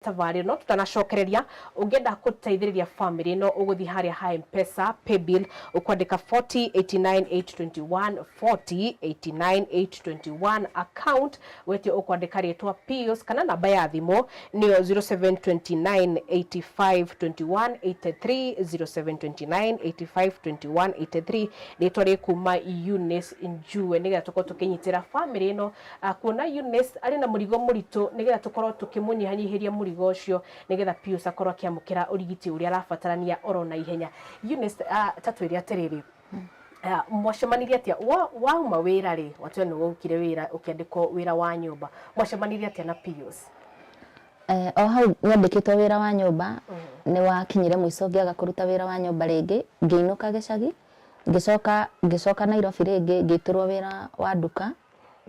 Tabarĩra no tutanacokereria ũngĩenda gũteithĩrĩria famĩlĩ ĩno ũgũthiĩ harĩa ha Mpesa paybill ũkwandĩka 4089821 4089821 account wetio ũkwandĩka rĩtwa Pius kana namba ya thimũ nĩyo 0729852183 0729852183 rĩtwa rĩkuma Eunice Njue nĩgetha tũkorwo tũkĩnyitĩra famĩlĩ ĩno Kuona Eunice arĩ na mũrigo mũritũ nĩgetha tũkorwo tũkĩmũnyihanyihĩria mũrigo ũcio nĩgetha Pius akorwo akĩamũkĩra ũrigiti ũrĩa arabatarania oro na ihenya. Eunice, ta twĩre atĩrĩrĩ, mwacemanirie atĩa wauma wĩra rĩ, watwĩra nĩ waukire wĩra ũkĩandĩkwo wĩra wa nyũmba, mwacemanirie atĩa na Pius? O hau nyandĩkĩtwo wĩra wa nyũmba, nĩ wakinyire mũico ngĩaga kũruta wĩra wa nyũmba rĩngĩ, ngĩinũka gĩcagi, ngĩcoka ngĩcoka Nairobi rĩngĩ ngĩtĩrwo wĩra wa nduka.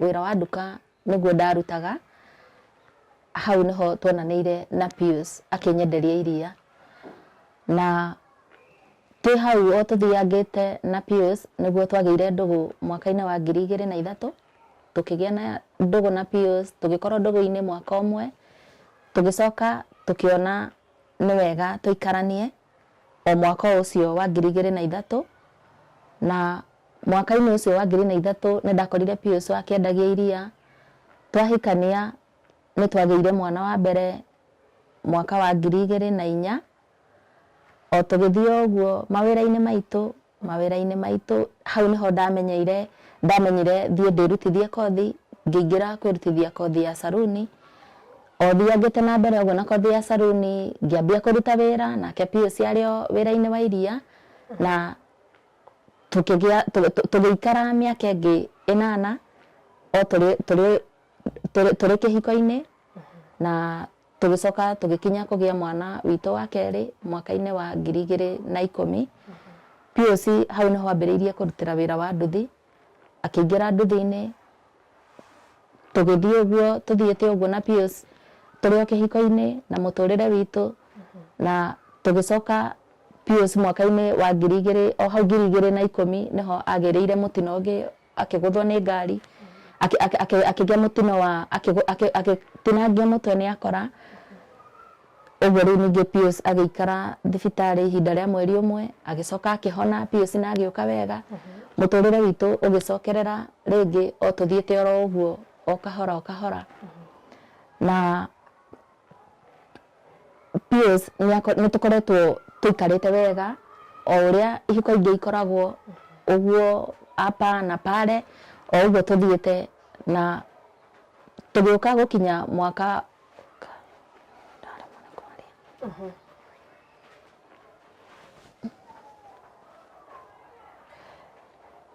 Wĩra wa nduka nĩguo ndarutaga, hau nĩho tuonanĩire na Pius akĩnyenderia iria. Na twĩ hau o tũthiangĩte na Pius nĩguo twagĩire ndũgũ mwaka-inĩ wa 2003, tũkĩgĩa na ndũgũ na Pius, tũgĩkorwo ndũgũ-inĩ mwaka ũmwe, tũgĩcoka tũkĩona nĩ wega tũikaranie o mwaka o ũcio wa 2003, na Mwaka-inĩ ũcio wa 2003 nĩ ndakorire Pius akĩendagia iria. Twahikania nĩ twagĩire mwana wa mbere mwaka wa 2004. O tũgĩthiĩ o ũguo mawĩra-inĩ maitũ, mawĩra-inĩ maitũ, hau nĩho ndamenyeire, ndamenyire thiĩ ndĩrutithie kothi, ngĩingĩra kwĩrutithia kothi ya saruni. O thiangĩte na mbere ũguo na kothi ya saruni, ngĩambia kũruta wĩra, nake Pius arĩ o wĩra-inĩ wa iria na tũkĩgĩa tũgĩikara mĩaka ĩngĩ ĩnana o tũrĩ tũrĩ tũrĩ tũrĩ kĩhiko-inĩ na tũgĩcoka tũgĩkinya kũgĩa mwana witũ wa kerĩ mwaka-inĩ wa 2010. Pius hau nĩho ambĩrĩirie kũrutĩra wĩra wa nduthi, akĩingĩra nduthi-inĩ, tũgĩthiĩ ũguo tũthiĩte ũguo na Pius tũrĩ o kĩhiko-inĩ na mũtũrĩre witũ na tũgĩcoka Pius mwaka-inĩ wa 2000 o hau 2010 nĩho agĩrĩire mũtino ũngĩ akĩgũthwo nĩ ngari akĩgĩa mũtino wa agĩtinangio mũtwe nĩ akora. Ũguo rĩu ningĩ Pius agĩikara thibitarĩ ihinda rĩa mweri ũmwe, agĩcoka akĩhona Pius na agĩũka wega. Mũtũrĩre witũ ũgĩcokerera rĩngĩ o tũthiĩte oro ũguo o kahora o kahora. Na Pius nĩ tũkoretwo tũikarĩte wega o ũrĩa ihiko ingĩ ikoragwo ũguo hapa na pale o ũguo tũthiĩte na tũgĩũka gũkinya mwaka ndaremwo nĩ kwaria.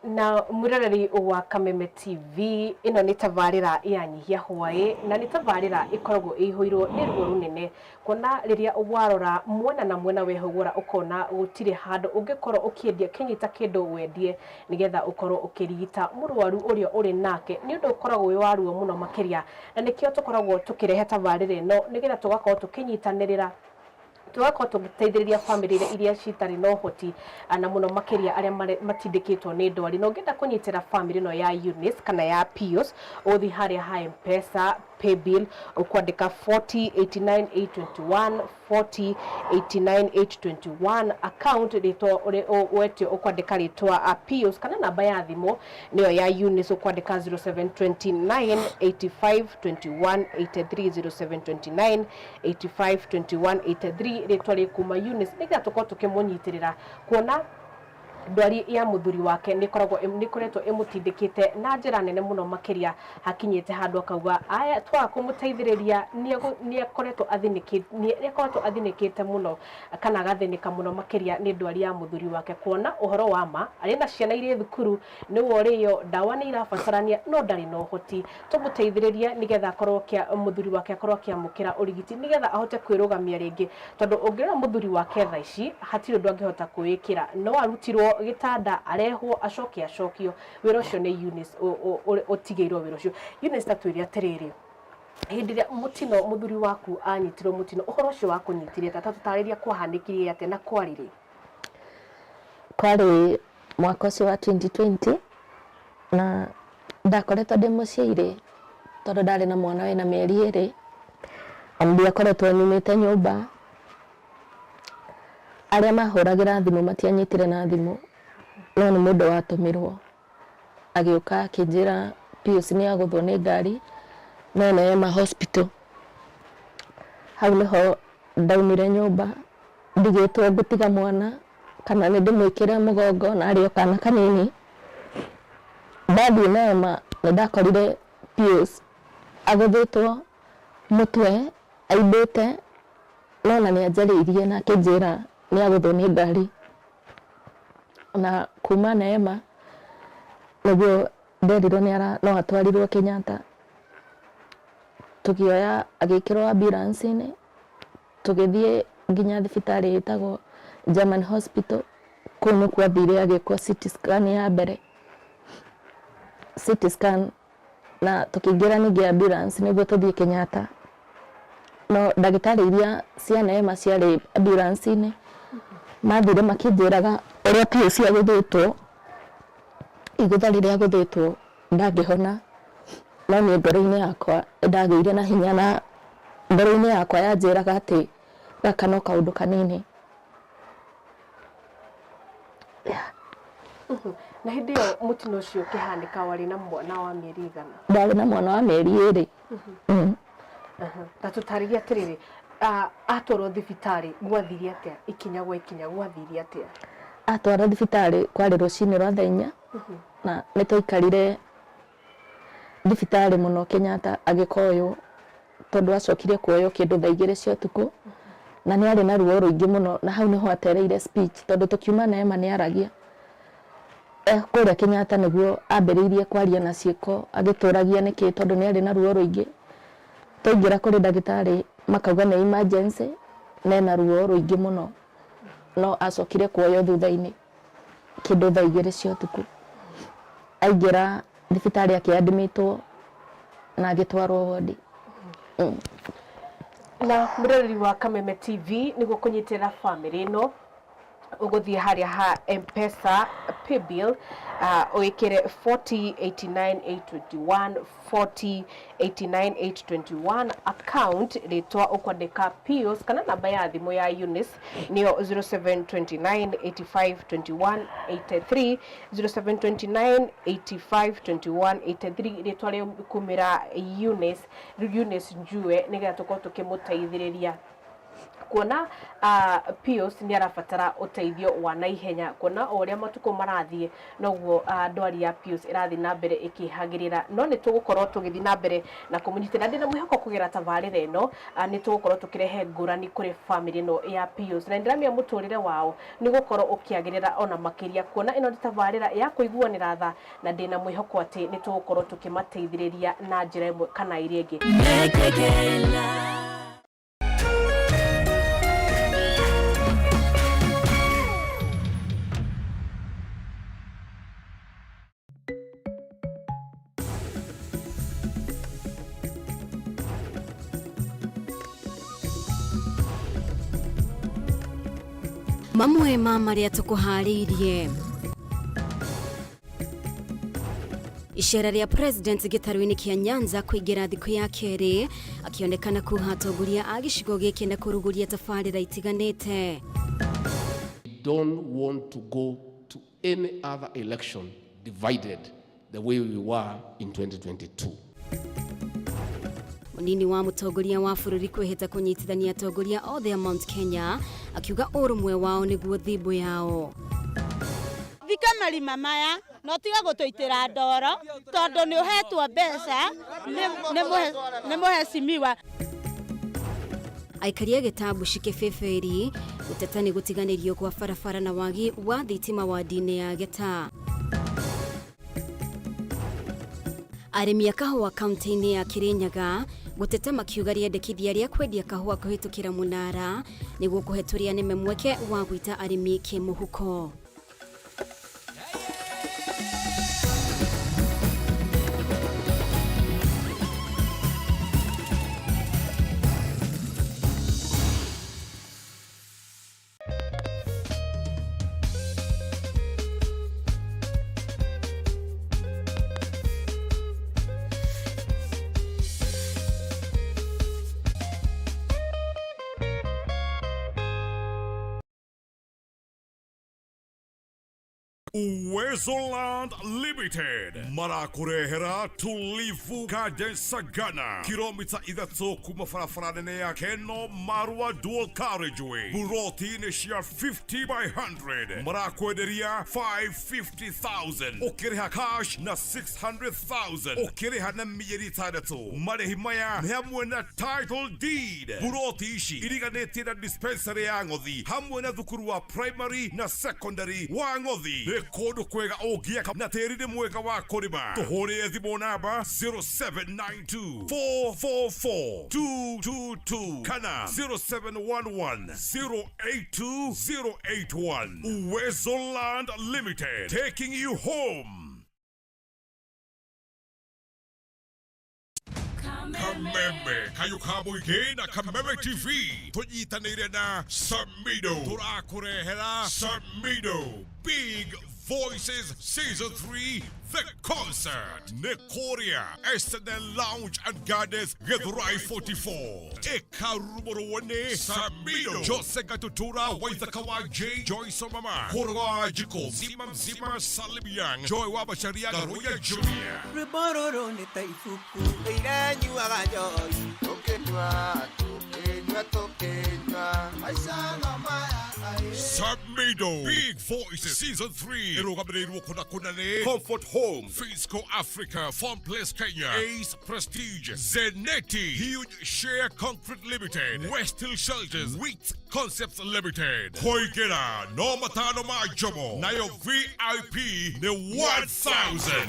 Na mwiroreri wa Kameme TV, ĩno nĩ tabarĩra ya Nyihia Hwaĩ, na nĩ tabarĩra ĩkoragwo ĩihũirwo nĩ ruo rũnene, kuona rĩrĩa warora mwena na mwena wehũgũra ũkona gũtirĩ handũ ũngĩkorwo ũkĩendia kĩnyita kĩndũ wendie nĩgetha ũkorwo ũkĩrigita mũrwaru ũrĩa ũrĩ nake, nĩ ũndũ ũkoragwo wĩ wa ruo mũno makĩria, na nĩkĩo tũkoragwo tũkĩrehe tabarĩra ĩno nĩgetha tũgakorwo tũkĩnyitanĩrĩra tũgakorwo tũgĩteithĩrĩria bamĩrĩ iria citarĩ na ũhoti na mũno makĩria arĩa matindĩkĩtwo nĩ ndwari. Na ũngĩenda kũnyitĩra bamĩrĩ ĩno ya Eunice kana ya Pius, ũgũthiĩ harĩa ha Mpesa paybill ũkwandĩka 4089821 4089821 account rĩtwa wetio ũkwandĩka rĩtwa a Pius kana namba ya thimũ nĩyo ya Eunice ũkwandĩka 0729 85 21 83 0729 85 21 83 rĩtwa rĩkuma Eunice nĩgetha tũkorwo tũkĩmũnyitĩrĩra kuona ndwari ya mũthuri wake nĩ ĩkoragwo nĩ ĩkoretwo ĩmũtindĩkĩte na njĩra nene mũno makĩria hakinyĩte handũ akauga aya twaga kũmũteithĩrĩria nĩ akoretwo athĩnĩkĩte nĩ akoretwo athĩnĩkĩte mũno kana agathĩnĩka mũno makĩria nĩ ndwari ya mũthuri wake kuona ũhoro wa ma arĩ na ciana irĩ thukuru nĩwe ũrĩo ndawa nĩ irabatarania no ndarĩ na ũhoti tũmũteithĩrĩrie nĩgetha akorwo mũthuri wake akorwo akĩamũkĩra ũrigiti nĩgetha ahote kwĩrũgamia rĩngĩ tondũ ũngĩrora mũthuri wake thaa ici hatirĩ ũndũ angĩhota kwĩĩkĩra no arutirwo gĩtanda arehwo acoke acokio wĩra ũcio nĩ Eunice ũtigĩirwo wĩra ũcio. Eunice ta twĩre atĩrĩrĩ, hĩndĩ ĩrĩa mũtino mũthuri waku anyitirwo mũtino ũhoro ũcio wakũnyitire atĩa ta tũtarĩria kwahanĩkire atĩa na kwarĩ rĩ? Kwarĩ mwaka ũcio wa 2020 na ndakoretwo ndĩ mũciĩ irĩ tondũ ndarĩ na mwana wĩna mĩeri ĩrĩ. Ona ndiakoretwo nyumĩte nyũmba. Arĩa mahũragĩra thimũ matianyitire na thimũ, no nĩ mũndũ watũmirwo agĩũka akĩnjĩra Pius nĩ agũthwo nĩ ngari no Neema Hospital. Hau nĩho ndaumire nyũmba ndigĩtwo ngũtiga mwana kana nĩ ndĩmwĩkĩre mũgongo na arĩ o kana kanini. Ndathiĩ Neema nĩ ndakorire Pius agũthĩtwo mũtwe aimbĩte no ona nĩ anjarĩirie na akĩnjĩra nĩ agũthwo nĩ ngari. Na kuma Neema nĩguo nderirwo no atwarirwo Kenyatta. Tũkĩoya agĩkĩrwo ambulance-inĩ tũgĩthiĩ nginya thibitarĩ ĩtagwo German Hospital. Kũu nĩkuo athire agĩkwo CT scan ya mbere, CT scan na tũkĩingĩra ningĩ ambulance nĩguo tũthiĩ Kenyatta. No ndagĩtarĩ iria cia Neema ciarĩ ambulance-inĩ mathire makĩnjĩraga ũrĩa Pius agũthĩtwo, igũtha rĩrĩa agũthĩtwo ndangĩhona. No niĩ ngoro-inĩ yakwa nĩndagĩire na hinya na ngoro-inĩ yakwa yanjĩraga atĩ gaka no kaũndũ kanini. Na hĩndĩ ĩyo mũtino ũcio ũkĩhanĩka warĩ na mwana wa mĩeri igana? Ndarĩ na mwana wa mĩeri ĩrĩ. Ta tũtarĩrie atĩrĩrĩ, atwarwo thibitarĩ gwathire atĩa, ikinya gwa ikinya gwathire atĩa? Atwarwo thibitarĩ kwarĩ rũcinĩ rwa thaa inya na nĩ twaikarire thibitarĩ mũno Kenyatta agĩkoywo tondũ acokire kuoywo kĩndũ thaa igĩrĩ cia ũtukũ na nĩ arĩ na ruo rũingĩ mũno na hau nĩho atereire speech tondũ tũkiuma Neema nĩ aragia. Kũrĩa Kenyatta nĩguo ambĩrĩirie kwaria na ciĩko agĩtũragia nĩkĩ tondũ nĩ arĩ na ruo rũingĩ. Twaingĩra kũrĩ ndagĩtarĩ makauga nĩ emergency na ena ruo rũingĩ mũno no acokire kuoywo thutha-inĩ kĩndũ thaa igĩrĩ cia ũtukũ. Aingĩra thibitarĩ akĩ admit-wo na agĩtwarwo wodi. Na mwĩroreri wa Kameme TV, nĩguo kũnyitĩrĩra bamĩrĩ ĩno ũgũthiĩ harĩa ha M-Pesa paybill wĩkĩre 4089821 4089821, account rĩtwa ũkwandĩka Pius kana namba ya thimũ ya Eunice nĩyo 0729 85 21 83, 0729 85 21 83, rĩtwa rĩo kumĩra Eunice, Eunice Njue, nĩgetha tũkorwo tũkĩmũteithĩrĩria kuona Pius nĩ arabatara ũteithio wa naihenya, kuona o ũrĩa matukũ marathiĩ noguo ndwari ya Pius ĩrathiĩ na mbere ĩkĩhagĩrĩra. No nĩ tũgũkorwo tũgĩthiĩ na mbere na kũmũnyitĩra. Ndĩna mwĩhoko kũgera tabarĩra ĩno nĩ tũgũkorwo tũkĩrehe ngũrani kũrĩ bamĩrĩ ĩno ya Pius, na nĩndĩramenya mũtũrĩre wao nĩ ũgũkorwo ũkĩagĩrĩra ona makĩria, kuona ĩno nĩ tabarĩra ya kũiguanĩra tha, na ndĩna mwĩhoko atĩ nĩ tũgũkorwo tũkĩmateithĩrĩria na njĩra ĩmwe kana ĩrĩa ĩngĩ. Mamwe ma marĩa tũkũharĩirie: icera rĩa president gĩtarũ-inĩ kĩa Nyanza kũingĩra thikũ ya kerĩ akĩonekana kuha atongoria a gĩcigo gĩkĩ na kũrugũria tabarĩra itiganĩte. Don't want to go to any other election divided the way we were in 2022. Mũnini wa mũtongoria wa bũrũri kwĩhĩta kũnyitithania atongoria othe a Mount Kenya, akiuga ũrũmwe wao nĩguo thimbo yao. Thika marima maya no tiga gũtũitĩra ndoro tondũ nĩ ũhetwo mbeca nĩ mũhecimiwa. Aikari a gĩtambu Kĩbĩbĩri gũteta nĩ gũtiganĩrio kwa barabara na wagi wa thitima wadi-inĩ ya Geta. Arĩmi a kahũa kaunti-inĩ ya Kirinyaga gũteta makiuga rĩendekithia rĩa kwendia kahũa kũhĩtũkĩra mũnara nĩguo kũhe tũrĩa nĩme mweke wa gwĩta arĩmi kĩmũhuko. Uwezo Land Limited marakũrehera Tulivu Garden Sagana, kilomita 3 kuma barabara nene ya Keno Marua Dual Carriageway, buroti-inĩ cia 50 by 100 marakwenderia 550,000 ũkĩrĩha cash na 600,000 ũkĩrĩha na mĩeri 6. Marĩhi maya nĩ hamwe na title deed. Buroti ici iriganĩtie na dispensary ya Ng'othi hamwe na thukuru wa primary na secondary wa Ng'othi. Nĩ kũndũ kwega ũngĩaka na tĩri nĩ mwega wa kũrĩma. Tũhũrĩre thimũ namba 0792 444 222 kana 0711 082 081. Uwezo Land Limited, taking you home. Kameme kayũ ka mũingĩ na Kameme TV tũnyitanĩire na Samido, tũrakũrehera Samido Big Voices Season 3 The Concert nĩ kũrĩa SNL Lounge and Gardens, Githurai 44. Ĩkarurumũrwo nĩ Samido, Jose Gatutura, Waithaka wa J, Joyce Mama, Kũrũga wa Njikũ, Mzima Mzima, Salim Young, Joy wa Macharia na Roya Junior. Rwĩmbo rũrũ nĩ ta ibuku ĩranyuaga njohi. Tũkĩnyua, tũkĩnyua, tũkĩnyua maica no maya aĩ. Samido Big Voices Season 3 ĩrũgamĩrĩirwo kũna kũna nĩ Comfort Home, Fisco Africa, Farm Place Kenya, Ace Prestige, Zenetti, Huge Share Concrete Limited, West Hill Shelters, Wheat Concepts Limited. Kũingĩra no 5 ma njomo, nayo VIP nĩ 1000.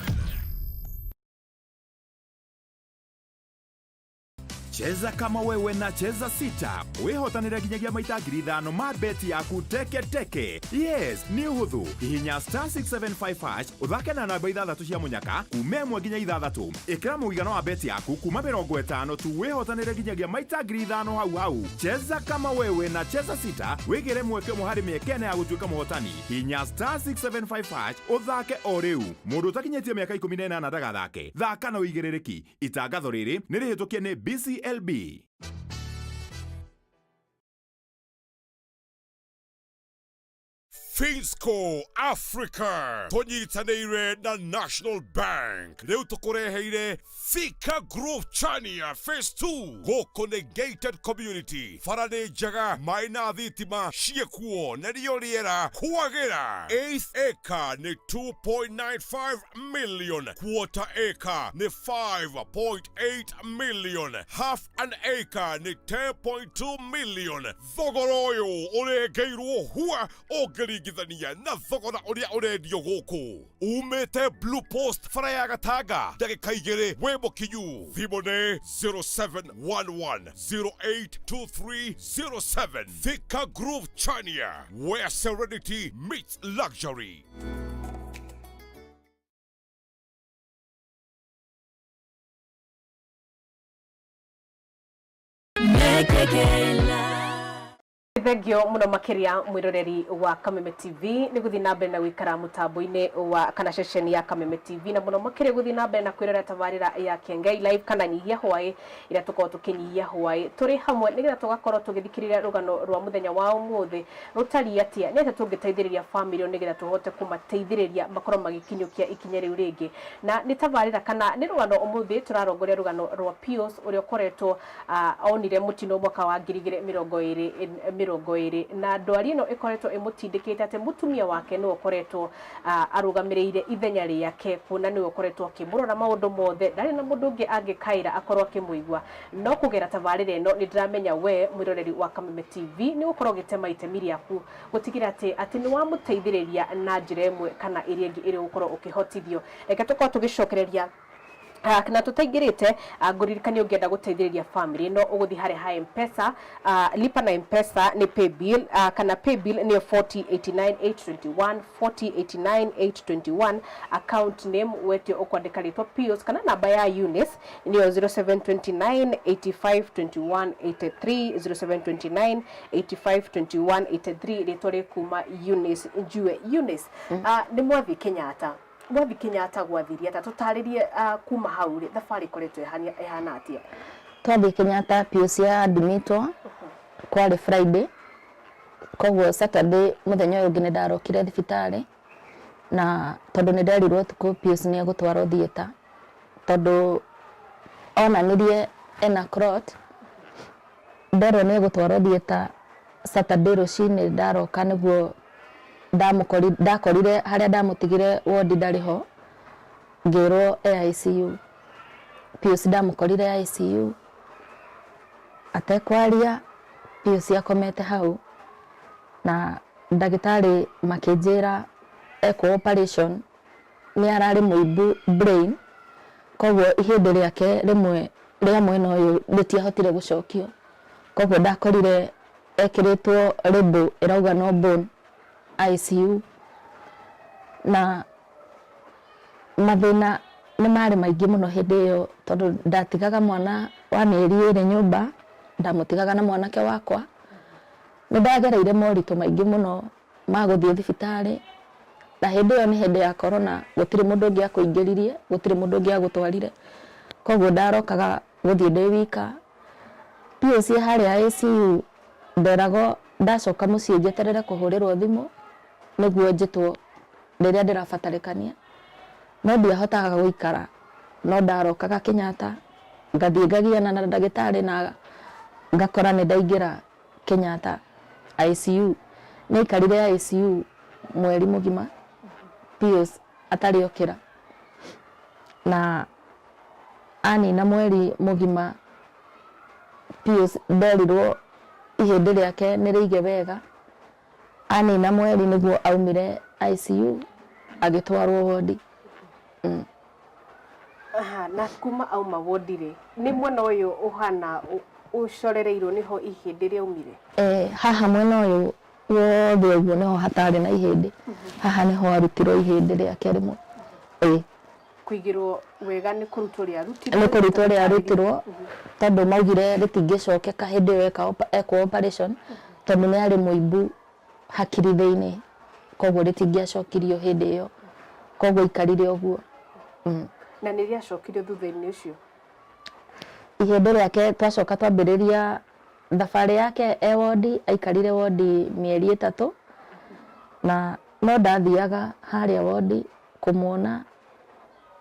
Cheza kama wewe na Cheza Sita wĩhotanĩre nginyagia maita 5,000 ma beti yaku teke teke. Yes, nĩ ũhũthũ. Hihinya *675# ũthake na namba 6 cia mũnyaka kuma 1 nginya 6. Ĩkĩra mũigana wa beti yaku kuma 50 tu wĩhotanĩre nginyagia maita 5,000 hau hau. Cheza kama wewe na Cheza Sita wĩgĩre mweke ũmwe harĩ mĩeke 4 ya gũtuĩka mũhotani. Hihinya *675# ũthake o rĩu. Mũndũ ũtakinyĩtie mĩaka 18 ndagathake. Thaka na ũigĩrĩrĩki. Itangatho rĩrĩ nĩ rĩhĩtũkie nĩ BCLB. Finsco Africa tũnyitanĩire na National Bank rĩu tũkũreheire Thika Grove Chania Phase 2. Gũkũ nĩ gated community, bara nĩ njega, maĩ na thitima ciĩkuo na nĩyo rĩera kwagĩra. Eighth acre nĩ 2.95 million, quarter acre nĩ 5.8 million, half an acre nĩ 10.2 million. Thogora ũyũ ũrengeirwo hua ũngĩringithania na thogora ũrĩa ũrendio gũkũ. Umĩte Blue Post bara ya Gatanga ndagĩka 2 wĩ mũkinyu. Thimũ nĩ 0711 082307. Thika Grove Chania, where serenity meets luxury. Thengio muno makiria mwiroreri wa Kameme TV nĩ gũthiĩ na mbere na gũikara mũtambo-inĩ wa kana ceceni ya Kameme TV, na mũno makĩria gũthiĩ na mbere na kwĩrorera tabarĩra ya Kĩengei Live kana Nyihia Hwaĩ ĩrĩa tũkoragwo tũkĩnyihia hwaĩ tũrĩ hamwe nĩgetha tũgakorwo tũgĩthikĩrĩria rũgano rwa mũthenya wa ũmũthĩ rũtariĩ atĩa, nĩ atĩa tũngĩteithĩrĩria bamĩrĩ nĩgetha tũhote kũmateithĩrĩria makorwo magĩkinyũkia ikinya rĩu rĩngĩ. Na nĩ tabarĩra kana nĩ rũgano ũmũthĩ tũrarongoria rũgano rwa Pius ũrĩa ũkoretwo onire mũtino mwaka wa 2020 na ndwari ĩno ĩkoretwo ĩmũtindĩkĩte atĩ mũtumia wake nĩwe ũkoretwo arũgamĩrĩire ithenya rĩake, kuona nĩwe ũkoretwo akĩmũrora maũndũ mothe, ndarĩ na mũndũ ũngĩ angĩkaĩra akorwo akĩmũigua. No kũgera tabarĩra ĩno nĩ ndĩramenya we mwĩroreri wa Kameme TV nĩ ũgũkorwo ũgĩtema itemi rĩaku gũtigĩra atĩ nĩ wamũteithĩrĩria na njĩra ĩmwe kana ĩrĩa ĩngĩ ĩrĩa ũgũkorwo ũkĩhotithio. Reke tũkorwo tũgĩcokereria na tũtaingĩrĩte, ngũririkanie ũngĩenda gũteithĩrĩria family no ũgũthiĩ harĩa ha M-Pesa, lipa na M-Pesa nĩ paybill, kana paybill nĩyo 4089821, 4089821. Account name wetio ũkwandĩka rĩtwa Pius kana namba ya Eunice nĩyo 0729 85 21 83, 0729 85 21 83, rĩtwa rĩkuma Eunice Njue. Eunice, nĩ mwathiĩ Kenyatta, mwathi Kenyatta gwathirie atĩa? Tũtarĩrie kuma hau rĩ thabarĩ ĩkoretwo ĩhana atĩa? Twathiĩ Kenyatta, Pius ya admitwo kwarĩ Friday, koguo Saturday mũthenya ũyũ ũngĩ nĩ ndarokire thibitarĩ. Na tondũ nĩ nderirwo ũtukũ Pius nĩ egũtwarwo theatre tondũ onanirie ena clot, nderwo nĩ egũtwarwo theatre Saturday rũcinĩ ndaroka nĩguo ndakorire harĩa ndamũtigire wodi ndarĩ ho, ngĩrwo e ICU. Pius ndamũkorire ICU atekwaria, Pius akomete hau na ndagĩtarĩ makĩnjĩra ekwo operation nĩ ararĩ mũimbu brain koguo ihĩndĩ rĩake rĩmwe rĩa mwena ũyũ rĩtiahotire gũcokio, koguo ndakorire ekĩrĩtwo label ĩrauga no bone ICU na mathĩna nĩ marĩ maingĩ mũno hĩndĩ ĩyo tondũ ndatigaga mwana wa mĩeri ĩrĩ nyũmba, ndamũtigaga na mwanake wakwa. Nĩ ndagereire moritũ maingĩ mũno ma gũthiĩ thibitarĩ, na hĩndĩ ĩyo nĩ hĩndĩ ya corona, gũtirĩ mũndũ ũngĩakũingĩririe, gũtirĩ mũndũ ũngĩagũtwarire, koguo ndarokaga gũthiĩ ndĩ wika. POC harĩa ICU nderagwo ndacoka mũciĩ njeterere kũhũrĩrwo thimũ nĩguo njĩtwo rĩrĩa ndĩrabatarĩkania, no ndiahotaga gũikara, no ndarokaga Kenyatta, ngathiĩ ngagiana na ndagĩtarĩ na ngakora nĩ ndaingĩra Kenyatta ICU. Nĩ aikarire ICU mweri mũgima Pius atarĩ okĩra, na anina mweri mũgima Pius nderirwo ihĩndĩ rĩake nĩ rĩige wega, anina mweri nĩguo aumire ICU agĩtwarwo wodi. Aha, na kuma auma wodi rĩ, nĩ mwena ũyũ ũhana ũcorereirwo nĩho ihĩndĩ rĩaumire? Eh, haha mwena ũyũ wothe ũguo nĩho hatarĩ na ihĩndĩ. Haha nĩho arutirwo ihĩndĩ rĩake rĩmwe. Ĩĩ. Kũigĩrwo wega nĩ kũrutwo rĩarutirwo? Nĩ kũrutwo rĩarutirwo tondũ maugire rĩtingĩcokeka hĩndĩ ĩyo ekwo operation tondũ nĩ arĩ mũimbu hakiri thĩinĩ koguo rĩtingĩacokirio hĩndĩ ĩyo koguo aikarire ũguo. Na nĩ rĩacokirio thutha-inĩ ũcio? Ihĩndĩ rĩake twacoka twambĩrĩria thabarĩ yake e wondi aikarire wondi mĩeri ĩtatũ na no ndathiaga harĩa wondi kũmuona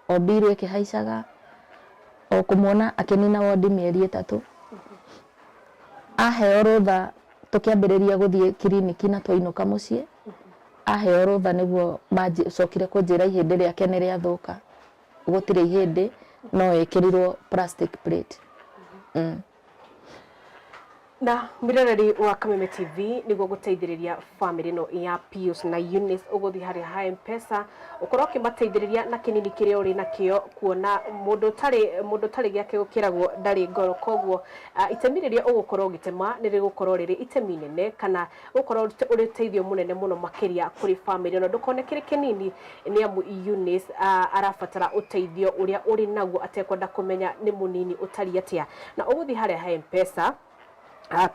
o bill ĩkĩhaicaga o kũmuona akĩnina wondi mĩeri ĩtatũ. Aheo rũtha tũkĩambĩrĩria gũthiĩ kiriniki na twainũka mũciĩ, aheo rũtha nĩguo macokire kũnjĩra ihĩndĩ rĩake nĩ rĩathũka, gũtirĩ ihĩndĩ no ĩkĩrirwo plastic plate. Na mwĩroreri wa Kameme TV nĩguo gũteithĩrĩria famĩlĩ ĩno ya Pius na Eunice ũgũthiĩ harĩa ha M-Pesa ũkorwo ũkĩmateithĩrĩria na kĩnini kĩrĩa ũrĩ nakĩo kuona mũndũ ũtarĩ mũndũ ũtarĩ gĩake gũkĩragwo ndarĩ ngoro koguo itemi rĩrĩa ũgũkorwo ũgĩtema nĩ rĩgũkorwo rĩrĩ itemi inene kana ũgũkorwo ũrĩ ũteithio mũnene mũno makĩria kũrĩ famĩlĩ ĩno ndũkone kĩrĩ kĩnini nĩ amu Eunice arabatara ũteithio ũrĩa ũrĩ naguo atekwenda kũmenya nĩ mũnini ũtariĩ atĩa na ũgũthiĩ harĩa ha M-Pesa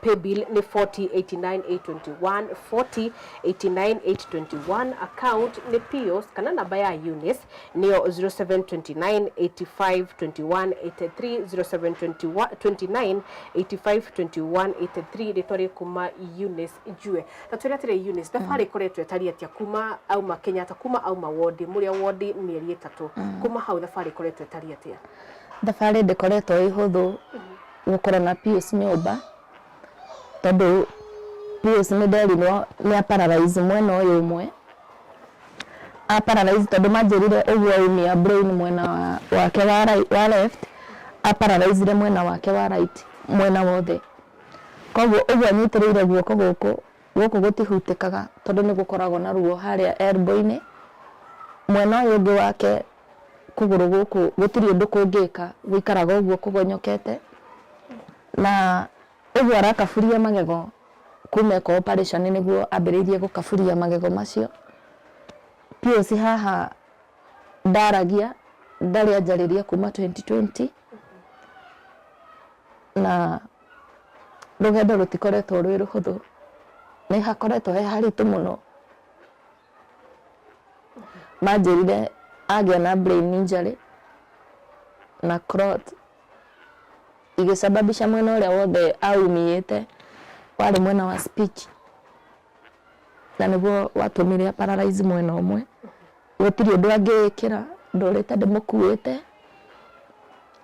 paybill nĩ 4089821 4089821 account nĩ Pius kana namba ya Eunice nĩyo 0729852183 0729 852183 rĩtwa rĩ kuma Eunice Njue ta twĩre atĩrĩ Eunice thabarĩ ĩkoretwo ĩtariĩ atĩa kuma auma Kenyatta kuma auma wondi mũrĩ o wondi mĩeri ĩtatũ kuma hau thabarĩ ĩkoretwo ĩtariĩ atĩa? Thabarĩ ndĩkoretwo ĩ hũthũ gũkorwo na Pius nyũmba tondũ Pius nĩ nderirwo nĩ a paralyze mwena ũyũ ũmwe, a paralyze tondũ manjĩrire ũguo aumia brain mwena wake wa left, a paralyzire mwena wake wa right mwena wothe. Koguo ũguo anyitĩrĩire guoko gũkũ, gũkũ gũtihutĩkaga tondũ nĩ gũkoragwo na ruo harĩa elbow-inĩ. Mwena ũyũ ũngĩ wake kũgũrũ gũkũ gũtirĩ ũndũ kũngĩka, gũikaraga ũguo kũgonyokete. Na ũguo arakaburia magego kuma eka operation nĩguo ambĩrĩirie gũkaburia magego macio. Pius haha ndaragia, ndarĩ anjarĩria kuma 2020 na rũgendo rũtikoretwo rwĩ rũhũthũ, nĩ hakoretwo he haritũ mũno. Manjĩrire agĩa na brain injury na clot igĩcababisha mwena ũrĩa wothe aumĩte warĩ mwena wa speech na nĩguo watũmire a paralyze mwena ũmwe. Gũtirĩ ũndũ angĩĩkĩra, ndũrĩte ndĩmũkuĩte,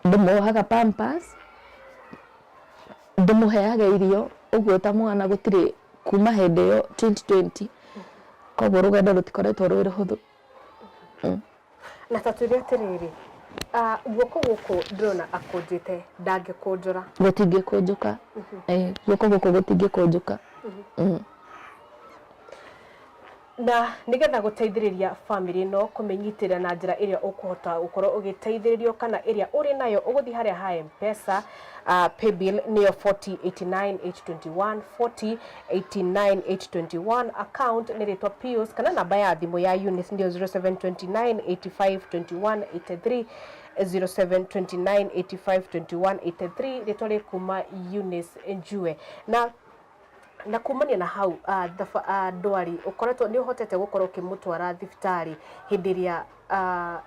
ndĩmuohaga pampers, ndĩmũheaga irio ũguo ta mwana gũtirĩ kuma hĩndĩ ĩyo 2020 koguo rũgendo rũtikoretwo rwĩ rũhũthũ. Na ta twĩre atĩrĩrĩ, guoko gũkũ ndĩrona akũnjĩte, ndangĩkũnjũra? Gũtingĩkũnjũka, guoko gũkũ gũtingĩkũnjũka. Na nĩgetha gũteithĩrĩria bamĩrĩ ĩno kũmĩnyitĩrĩra na njĩra ĩrĩa ũkũhota gũkorwo ũgĩteithĩrĩrio kana ĩrĩa ũrĩ nayo, ũgũthiĩ harĩa ha M-Pesa, paybill nĩyo 4089821, 4089821, account nĩ rĩtwa Pius, kana namba ya thimũ ya Eunice nĩyo 0729852183, 0729852183, rĩtwa rĩkuma Eunice Njue. Na na kumania na hau ndwari ũkoretwo nĩ ũhotete gũkorwo ũkĩmũtwara thibitarĩ hĩndĩ ĩrĩa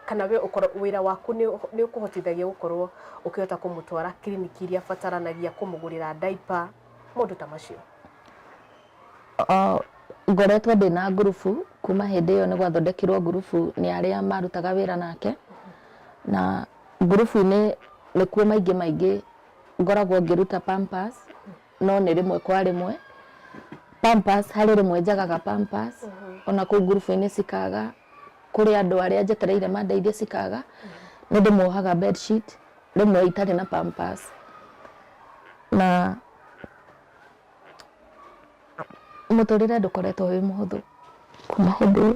kana we ũkorwo wĩra waku nĩ ũkũhotithagia gũkorwo ũkĩhota kũmũtwara kiriniki iria abataranagia, kũmũgũrĩra diaper, maũndũ ta macio? Ngoretwo ndĩna ngurubu kuma hĩndĩ ĩyo nĩ gwathondekirwo ngurubu nĩ arĩa marutaga wĩra nake, na ngurubu-inĩ nĩkuo maingĩ maingĩ ngoragwo ngĩruta pampers, no nĩ rĩmwe kwa rĩmwe. Pampers harĩ rĩmwe njagaga pampers, ona kũu ngurubu-inĩ cikaga, kũrĩ andũ arĩa njetereire mandeithie cikaga, nĩ ndĩmuohaga bed sheet rĩmwe itarĩ na pampers. Na mũtũrĩre ndũkoretwo wĩ mũhũthũ kuma hĩndĩ ĩyo.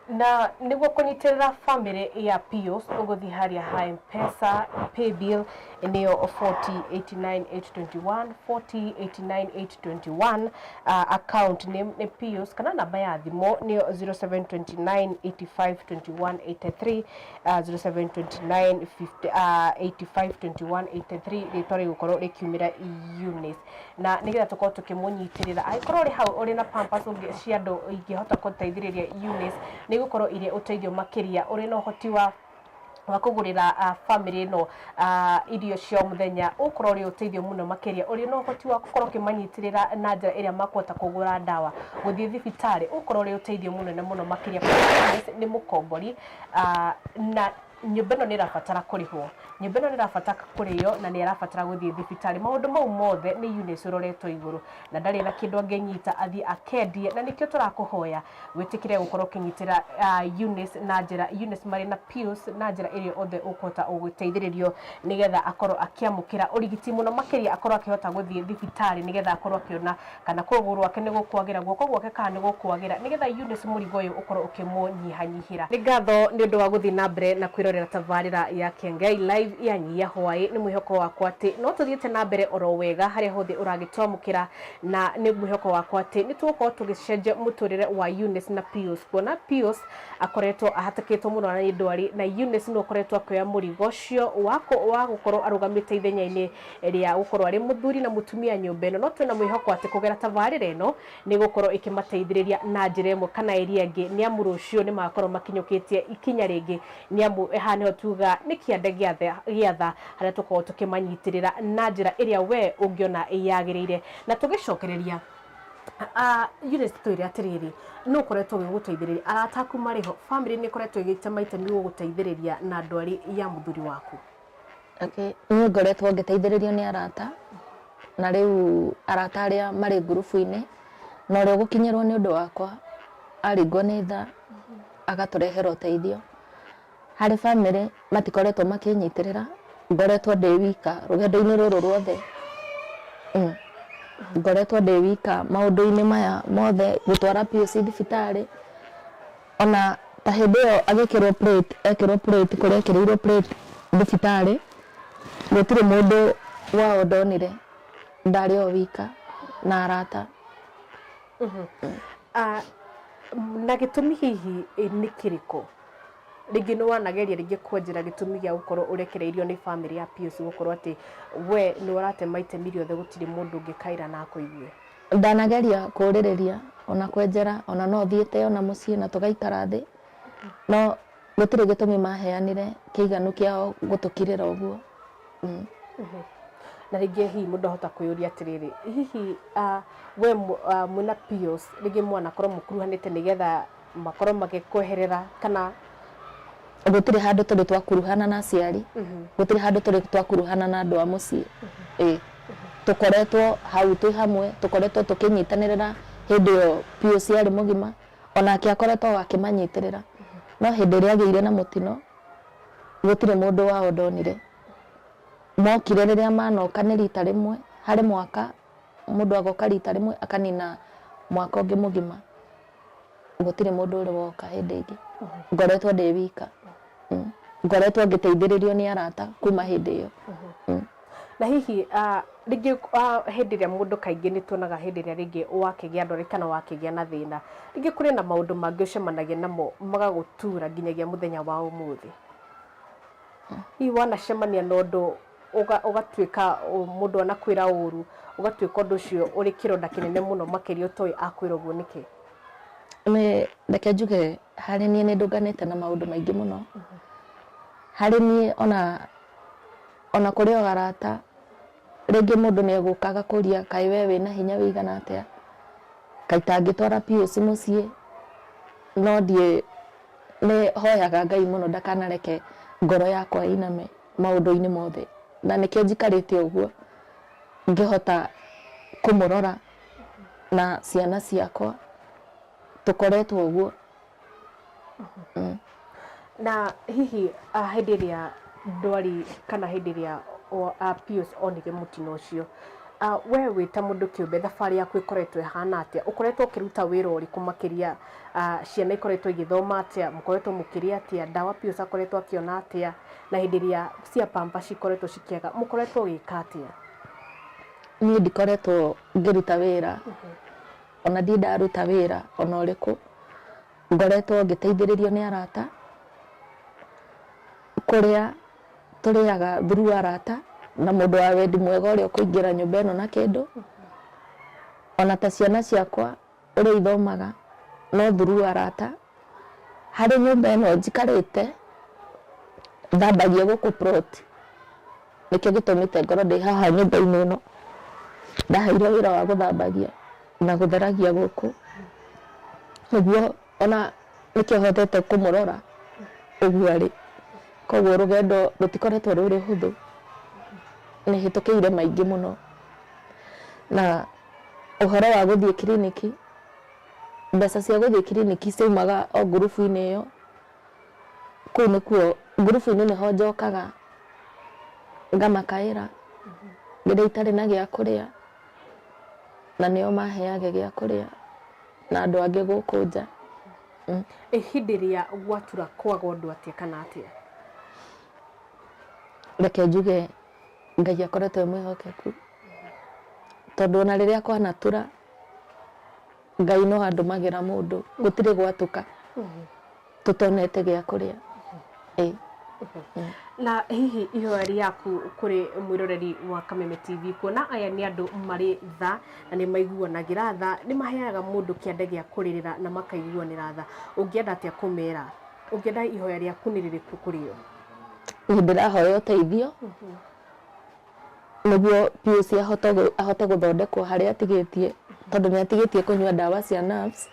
Na nĩguo kũnyitĩrĩra bamĩrĩ ya Pius, ũgũthiĩ harĩa ha M-Pesa, paybill nĩyo 4089821, 4089821, account name nĩ Pius, kana namba ya thimũ nĩyo 0729852183, 0729 852183, rĩtwa rĩgũkorwo rĩkiumĩra Eunice. Na nĩgetha tũkorwo tũkĩmũnyitĩrĩra, angĩkorwo ũrĩ hau ũrĩ na pampers ũngĩ cia andũ ingĩhota gũteithĩrĩria Eunice, nĩ igũkorwo irĩ ũteithio makĩria. Ũrĩ na ũhoti wa kũgũrĩra bamĩrĩ ĩno irio cia o mũthenya, ũgũkorwo ũrĩ ũteithio mũno makĩria. Ũrĩ na ũhoti wa gũkorwo ũkĩmanyitĩrĩra na njĩra ĩrĩa makũhota kũgũra ndawa, gũthiĩ thibitarĩ, ũgũkorwo ũrĩ ũteithio mũnene mũno makĩria. Eunice nĩ mũkombori na nyũmba ĩno nĩ ĩrabatara kũrĩhwo, nyũmba ĩno nĩ ĩrabatara kũrĩo na nĩ arabatara gũthiĩ thibitarĩ. Maũndũ mau mothe nĩ Eunice ũroretwo igũrũ na ndarĩ na kĩndũ angĩnyita athiĩ akendie, na nĩkĩo tũrakũhoya wĩtĩkĩre gũkorwo ũkĩnyitĩra Eunice na njĩra, Eunice marĩ na Pius na njĩra ĩrĩa othe ũkũhota gũteithĩrĩrio nĩgetha akorwo akĩamũkĩra ũrigiti mũno makĩria, akorwo akĩhota gũthiĩ thibitarĩ nĩgetha akorwo akĩona kana kũgũrũ gwake nĩ gũkwagĩra, guoko gwake kana nĩ gũkwagĩra, nĩgetha Eunice mũrigo ũyũ ũkorwo ũkĩmũnyihanyihĩra. Nĩ ngatho nĩ ũndũ wa gũthiĩ na mbere na kwĩrorera tabarĩra ya Kiengei Live ya Nyia Hwaĩ. Nĩ mwĩhoko wakwa atĩ no tũthiĩte na mbere oro wega harĩa hothe ũragĩtwamũkĩra, na nĩ mwĩhoko wakwa atĩ nĩ tũgũkorwo tũgĩcenjia mũtũrĩre wa Eunice na Pius, kuona Pius akoretwo ahatĩkĩtwo mũno nĩ ndwari na Eunice nĩwe ũkoretwo akĩoya mũrigo ũcio wa gũkorwo arũgamĩte ithenya-inĩ rĩa gũkorwo arĩ mũthuri na mũtumia nyũmba ĩno. No twĩna mwĩhoko atĩ kũgera tabarĩra ĩno nĩ gũkorwo ĩkĩmateithĩrĩria na njĩra ĩmwe kana ĩrĩa ĩngĩ, nĩ amu rũciũ nĩ magakorwo makinyũkĩtie ikinya rĩngĩ, nĩ amu haha nĩho tuga nĩ kĩande gĩa tha, harĩa tũkoragwo tũkĩmanyitĩrĩra na njĩra ĩrĩa we ũngĩona yagĩrĩire. Na tũgĩcokereria, Eunice, twĩre atĩrĩrĩ, nũ ũkoretwo ũgĩgũteithĩrĩria? Arata aku marĩ ho? Bamĩrĩ nĩ ĩkoretwo ĩgĩtema itemi gũgũteithĩrĩria na ndwari ya mũthuri waku? Okay. Niĩ ngoretwo ngĩteithĩrĩrio nĩ arata, na rĩu arata arĩa marĩ ngurubu-inĩ, na ũrĩa ũgũkinyĩrwo nĩ ũndũ wakwa, aringwo nĩ tha, agatũrehera ũteithio. Harĩ bamĩrĩ matikoretwo makĩnyitĩrĩra, ngoretwo ndĩ wika rũgendo-inĩ rũrũ ruothe. Ngoretwo ndĩ wika maũndũ-inĩ maya mothe, gũtwara Pius thibitarĩ, Ona ta hĩndĩ ĩyo agĩkĩrwo plate, ekĩrwo plate kũrĩa ekĩrĩirwo plate thibitarĩ, gũtirĩ mũndũ wao ndonire, ndarĩ o wika na arata. Na gĩtũmi hihi nĩ kĩrĩkũ? Rĩngĩ nĩ wanageria rĩngĩ kwenjera gĩtũmi gĩa gũkorwo ũrekereirio nĩ bamĩrĩ ya Pius gũkorwo atĩ we nĩ ũratema itemi rĩothe gũtirĩ mũndũ ũngĩkaĩra na akũigue? Ndanageria kũrĩrĩria ona kwenjera ona no thiĩte ona mũciĩ na tũgaikara thĩ, no gũtirĩ gĩtũmi maheanire kĩiganu kĩao gũtũkirĩra ũguo. Na rĩngĩ hihi mũndũ ahota kwĩyũria atĩrĩrĩ, hihi we mwĩna Pius rĩngĩ mwanakorwo mũkuruhanĩte nĩgetha makorwo magĩkweherera kana? Gũtirĩ handũ tũrĩ twakuruhana na aciari, gũtirĩ handũ tũrĩ twakuruhana na andũ a mũciĩ. Ĩĩ, tũkoretwo hau twĩ hamwe, tũkoretwo tũkĩnyitanĩrĩra hĩndĩ ĩyo Pius arĩ mũgima, onake akoretwo o akĩmanyitĩrĩra. No hĩndĩ ĩrĩa agĩire na mũtino, gũtirĩ mũndũ wao ndonire. Mokire rĩrĩa manoka nĩ rita rĩmwe harĩ mwaka, mũndũ agoka rita rĩmwe akanina mwaka ũngĩ mũgima. Gũtirĩ mũndũ ũrĩ woka hĩndĩ ĩngĩ. Ngoretwo ndĩ wika. Ngoretwo ngĩteithĩrĩrio nĩ arata kuma hĩndĩ ĩyo. Na hihi rĩngĩ hĩndĩ ĩrĩa mũndũ kaingĩ nĩ tuonaga hĩndĩ ĩrĩa rĩngĩ wakĩgĩa ndwari kana wakĩgĩa na thĩna, rĩngĩ kũrĩ na maũndũ mangĩ ũcemanagia namo magagũtura nginyagia mũthenya wa ũmũthĩ. Hihi wanacemania na ũndũ ũgatuĩka mũndũ anakwĩra ũru, ũgatuĩka ũndũ ũcio ũrĩ kĩronda kĩnene mũno makĩria ũtoĩ akwĩra ũguo nĩkĩ? Nĩ reke njuge harĩ niĩ nĩ ndũnganĩte na maũndũ maingĩ mũno. Harĩ niĩ ona ona kũrĩ o arata, rĩngĩ mũndũ nĩ egũka agakũria kaĩ we wĩna hinya wĩigana atĩa, kaĩ itangĩtwara Pius mũciĩ, no ndiĩ nĩ hoyaga Ngai mũno ndakanareke ngoro yakwa ĩiname maũndũ-inĩ mothe, na nĩkĩo njikarĩte ũguo ngĩhota kũmũrora na ciana ciakwa, tũkoretwo ũguo. Na hihi hĩndĩ ĩrĩa ndwari kana hĩndĩ ĩrĩa Pius onire mũtino ũcio, we wĩ ta mũndũ kĩũmbe thabarĩ yaku ĩkoretwo ĩhana atĩa? Ũkoretwo ũkĩruta wĩra ũrĩkũ makĩria? Ciana ikoretwo igĩthoma atĩa? Mũkoretwo mũkĩrĩa atĩa? Ndawa Pius akoretwo akĩona atĩa? Na hĩndĩ ĩrĩa cia pampers cikoretwo cikĩaga, mũkoretwo ũgĩka atĩa? Niĩ ndikoretwo ngĩruta wĩra, ona ndirĩ ndaruta wĩra ona ũrĩkũ. Ngoretwo ngĩteithĩrĩrio nĩ arata, kũrĩa tũrĩaga through arata na mũndũ wa wendi mwega ũrĩa ũkũingĩra nyũmba ĩno na kĩndũ. Ona ta ciana ciakwa ũrĩa ithomaga no through arata. Harĩ nyũmba ĩno njikarĩte, thambagia gũkũ plot, nĩkĩo gĩtũmĩte ngorwo ndĩ haha nyũmba-inĩ ĩno. Ndaheirwo wĩra wa gũthambagia na gũtheragia gũkũ, nĩguo ona nĩkĩo hotete kũmũrora ũguo arĩ. Koguo rũgendo rũtikoretwo rwĩ rũhũthũ, nĩ hĩtũkĩire maingĩ mũno. Na ũhoro wa gũthiĩ kiriniki, mbeca cia gũthiĩ kiriniki ciaumaga o ngurubu-inĩ ĩyo, kũu nĩkuo ngurubu-inĩ nĩho njokaga ngamakaĩra rĩrĩa itarĩ na gĩa kũrĩa, na nĩo maheaga gĩa kũrĩa na andũ angĩ gũkũ nja. Hĩndĩ ĩrĩa gwatura kwaga ũndũ atĩa kana atĩa? Reke njuge Ngai akoretwo e mwĩhokeku, tondũ ona rĩrĩa kwanatura Ngai no andũmagĩra mũndũ, gũtirĩ gwatuka tũtonete gĩa kũrĩa. Ĩĩ. Na hihi ihoya rĩaku kũrĩ mwĩroreri wa Kameme TV, kuona aya nĩ andũ marĩ tha na nĩ maiguanagĩra tha, nĩ maheaga mũndũ kĩande gĩa kũrĩrĩra na makaiguanĩra tha, ũngĩenda atĩa kũmera? Ũngĩenda ihoya rĩaku nĩ rĩrĩkũ kũrĩ o? Niĩ ndĩrahoya ũteithio nĩguo Pius ahote gũthondekwo harĩa atigĩtie, tondũ nĩ atigĩtie kũnyua ndawa cia nerves,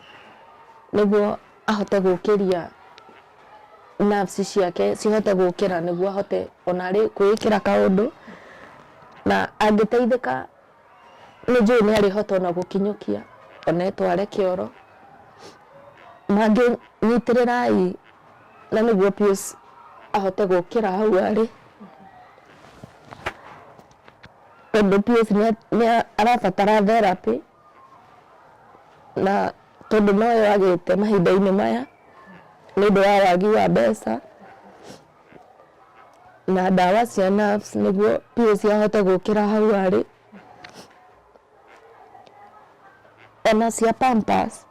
nĩguo ahote gũkĩria nerves ciake cihote gũkĩra nĩguo ahote ona arĩ kwĩĩkĩra kaũndũ, na angĩteithĩka nĩ njũĩ nĩ arĩhota ona gũkinyũkia ona etware kĩoro. Mangĩnyitĩrĩrai na nĩguo Pius ahote gũkĩra hau arĩ, tondũ Pius nĩ arabatara therapy na tondũ noyo agĩte mahinda-inĩ maya nĩ ũndũ wa wagi wa mbeca na ndawa cia nerves nĩguo Pius ahote gũkĩra hau arĩ, ona cia pampers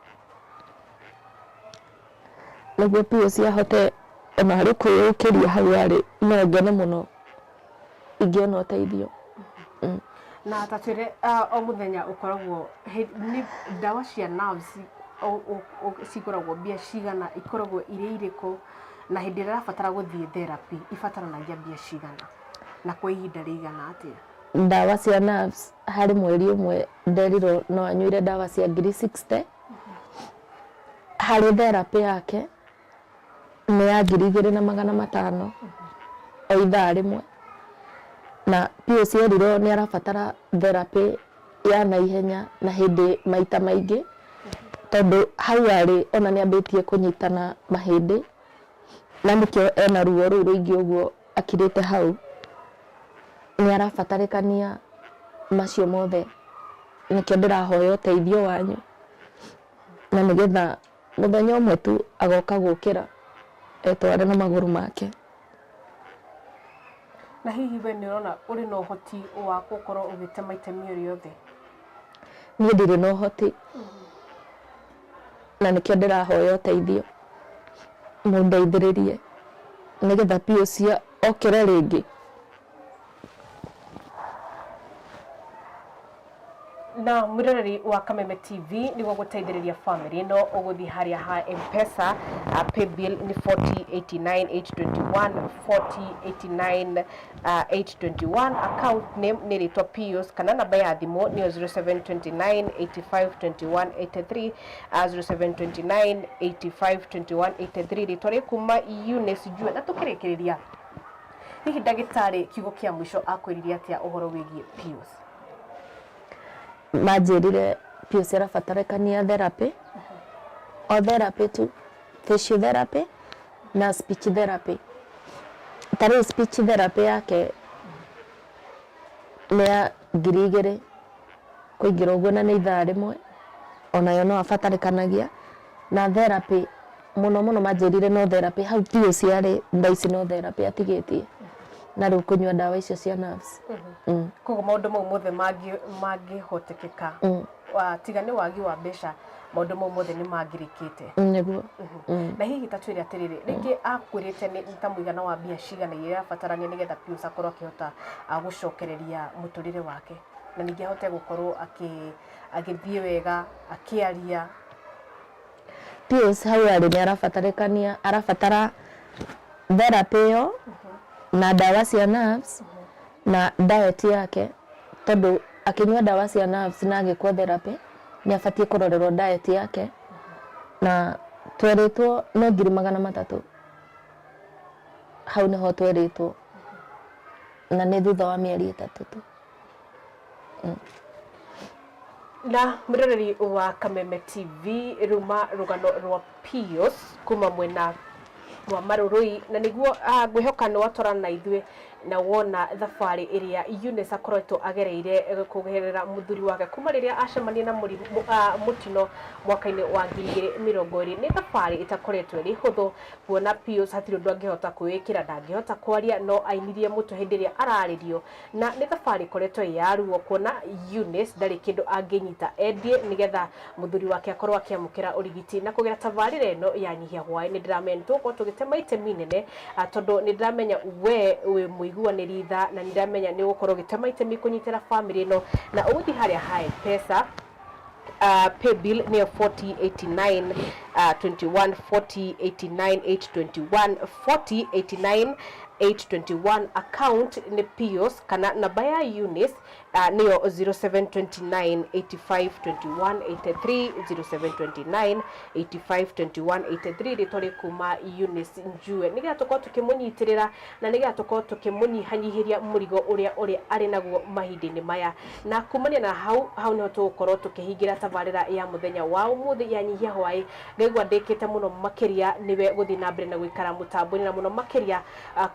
nĩguo Pius ahote ona arĩ kwĩyũkĩria hau arĩ, no ngene mũno ingĩona ũteithio. Na ta twĩre o mũthenya ũkoragwo nĩ ndawa cia nerves cigũragwo mbia cigana, ikoragwo irĩ irĩkũ, na hĩndĩ ĩrĩa ũrabatara gũthiĩ therapy ibataranagia mbia cigana na kwa ihinda rĩigana atĩa? Ndawa cia nerves harĩ mweri ũmwe nderirwo no anyuire ndawa cia ngiri 60. Harĩ therapy yake nĩ ya 2500 o ithaa rĩmwe, na Pius erirwo nĩ arabatara therapy ya naihenya na hĩndĩ maita maingĩ, tondũ hau arĩ ona nĩ ambĩtie kũnyitana mahĩndĩ, na nĩkĩo ena ruo rũu rũingĩ ũguo akirĩte hau. Nĩ arabatarĩkania macio mothe, nĩkĩo ndĩrahoya ũteithio wanyu, na nĩgetha mũthenya ũmwe tu agoka gũkĩra etware na magũrũ make. Na hihi we nĩ ũrona ũrĩ na ũhoti wa gũkorwo ũgĩtema itemi o rĩothe? Niĩ ndirĩ na ũhoti, na nĩkĩo ndĩrahoya ũteithio, mũndeithĩrĩrie nĩgetha Pius okĩre rĩngĩ. Na mwiroreri wa Kameme TV, nĩguo gũteithĩrĩria family ĩno, ũgũthiĩ harĩa ha Mpesa, paybill nĩ 4089821, 4089 821, account name nĩ rĩtwa Pius, kana namba ya thimũ nĩyo 0729 85 21 83, 0729 85 21 83, rĩtwa rĩkuma Eunice Njue. Na tũkĩrĩkĩrĩria, hihi ndagĩtarĩ kiugo kĩa mũico akwĩrire atĩa ũhoro wĩgiĩ Pius? Manjĩrire Pius arabatarĩkania therapy, o therapy tu, physiotherapy na speech therapy. Ta rĩu speech therapy yake nĩ ya 2000 kũingĩra ũguo, na nĩ ithaa rĩmwe, onayo no abatarĩkanagia. Na therapy mũno mũno manjĩrire no therapy hau Pius arĩ thaa ici, no therapy atigĩtie, na rĩu kũnyua ndawa icio cia nerves. Koguo maũndũ mau mothe mangĩhotekeka, tiga nĩ wagi wa mbeca, maũndũ mau mothe nĩ mangĩrĩkĩte. Nĩguo. Na hihi ta twĩre atĩrĩrĩ, rĩngĩ akwĩrĩte nĩ ta mũigana wa mbia cigana iria irabatarania nĩgetha Pius akorwo akĩhota gũcokereria mũtũrĩre wake, na ningĩ ahote gũkorwo agĩthiĩ wega akĩaria? Pius hau arĩ nĩ arabatarĩkania, arabatara therapy ĩyo na ndawa cia nerves na diet yake, tondũ akĩnyua ndawa cia nerves na agĩkwo therapy nĩ abatiĩ kũrorerwo diet yake, na twerĩtwo no 300,000. Hau nĩho twerĩtwo, na nĩ thutha wa mĩeri 3 tu. Na mwĩroreri wa Kameme TV, ruma rũgano rwa Pius kuma mwena wa Marũrũi, na nĩguo ngwĩhoka nĩ watwarana na ithuĩ na wona thabarĩ ĩrĩa Eunice akoretwo agereire kũgerera mũthuri wake kuma rĩrĩa acemania na mũrimũ mũtino mwaka-inĩ wa 2020. Nĩ thabarĩ ĩtakoretwo ĩrĩ hũthũ, kuona Pius hatirĩ ũndũ angĩhota kwĩĩkĩra, ndangĩhota kwaria, no ainirie mũtwe hĩndĩ ĩrĩa ararĩrio. Na nĩ thabarĩ ĩkoretwo ĩ ya ruo, kuona Eunice ndarĩ kĩndũ angĩnyita endie nĩgetha mũthuri wake akorwo akĩamũkĩra ũrigiti. Na kũgera tabarĩra ĩno ya Nyihia Hwaĩ, nĩ ndĩramenya nĩ tũgũkorwo tũgĩtema itemi nene, tondũ nĩ ndĩramenya we wĩ mũiguanĩri tha, na nĩ ndĩramenya nĩ ũgũkorwo ũgĩtema itemi kũnyitĩra famĩlĩ ĩno. Na ũgũthiĩ harĩa ha Mpesa, paybill nĩyo 4089 21, 4089 821, 4089 821, account nĩ Pius, kana namba ya Eunice nĩyo 0729 85 21 83, 0729 85 21 83, rĩtwa rĩkuma Eunice Njue, nĩgetha tũkorwo tũkĩmũnyitĩrĩra na nĩgetha tũkorwo tũkĩmũnyihanyihĩria mũrigo ũrĩa arĩ naguo mahinda-inĩ maya. Na kumania na hau hau nĩho tũgũkorwo tũkĩhingĩra tabarĩra ya mũthenya wa ũmũthĩ ya Nyihia Hwaĩ. Ngaigua ndĩkĩte mũno makĩria nĩwe gũthiĩ na mbere na gũikara mũtambo-inĩ, na mũno makĩria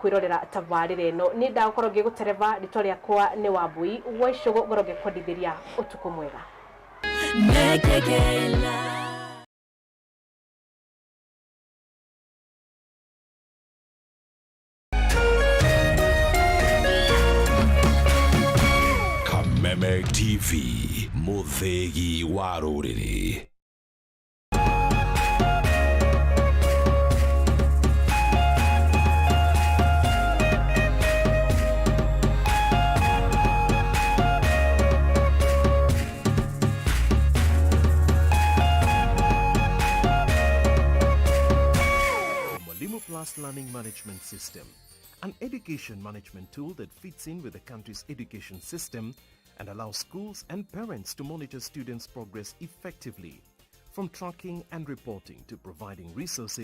kwĩrorera tabarĩra ĩno. Niĩ ndagũkorwo ngĩgũtereba, rĩtwa rĩakwa nĩ Wambui wa Icũgũ, ngorwo ngĩkwendithĩria ũtukũ mwega. Mekegela. Kameme TV, mũthĩgi wa rũrĩrĩ. Mwalimu Plus Learning Management System. an education management tool that fits in with the country's education system and allows schools and parents to monitor students' progress effectively. From tracking and reporting to providing resources